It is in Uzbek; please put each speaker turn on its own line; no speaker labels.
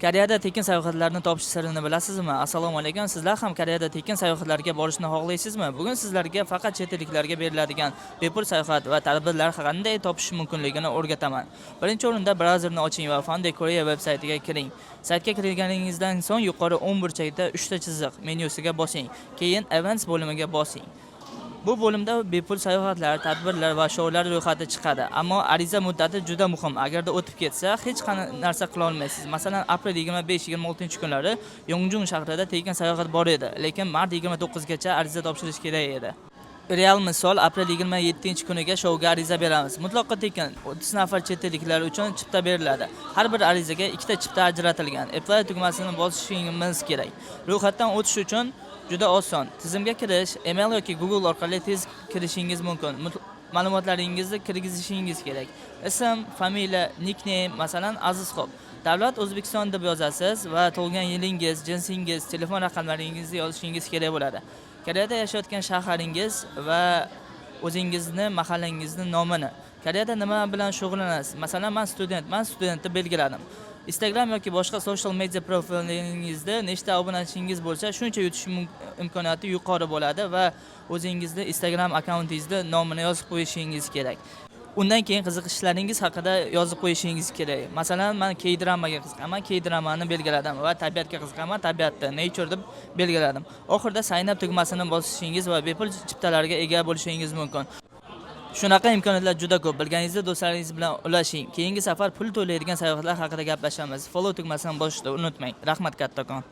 Koreyada tekin sayohatlarni topish sirini bilasizmi? Assalomu alaykum. Sizlar ham Koreyada tekin sayohatlarga borishni xohlaysizmi? Bugun sizlarga faqat chet elliklarga beriladigan bepul sayohat va tadbirlar qanday topish mumkinligini o'rgataman. Birinchi o'rinda brauzerni oching va Funday Korea veb saytiga kiring. Saytga kirganingizdan so'ng yuqori o'ng burchakda uchta chiziq menyusiga bosing. Keyin Events bo'limiga bosing. Bu bo'limda bepul sayohatlar, tadbirlar va shoular ro'yxati chiqadi. Ammo ariza muddati juda muhim. Agarda o'tib ketsa, hech qanday narsa qila olmaysiz. Masalan, aprel 25-26 kunlari Yongjung shahrida tekin sayohat bor edi, lekin mart 29 gacha ariza topshirish kerak edi. Real misol, aprel 27 kuniga shouga ariza beramiz. Mutlaqo tekin. 30 nafar chet elliklar uchun chipta beriladi. Har bir arizaga ikkita chipta ajratilgan. Apply tugmasini bosishimiz kerak. Ro'yxatdan o'tish uchun juda oson. Tizimga kirish, email yoki Google orqali tez kirishingiz mumkin. Ma'lumotlaringizni kirgizishingiz kerak. Ism, familiya, nickname, masalan, Azizxo'p. Davlat O'zbekiston deb yozasiz va tug'ilgan yilingiz, jinsingiz, telefon raqamlaringizni yozishingiz kerak bo'ladi. Koreyada yashayotgan shaharingiz va o'zingizni mahallangizni nomini. Koreyada nima bilan shug'ullanasiz? Masalan, men studentman, student deb belgiladim. Instagram yoki boshqa social media profilingizda nechta obunachingiz bo'lsa, shuncha yutish imkoniyati yuqori bo'ladi va o'zingizni Instagram akkauntingizni nomini yozib qo'yishingiz kerak. Undan keyin qiziqishlaringiz haqida yozib qo'yishingiz kerak. Masalan, men K-dramaga qiziqaman, K-dramani belgiladim va tabiatga qiziqaman, tabiatni nature deb belgiladim. Oxirida sign up tugmasini bosishingiz va bepul chiptalarga ega bo'lishingiz mumkin. Shunaqa imkoniyatlar juda ko'p. Bilganingizni do'stlaringiz bilan ulashing. Keyingi safar pul to'laydigan sayohatlar haqida gaplashamiz. Follow tugmasini bosishni unutmang. Rahmat kattakon.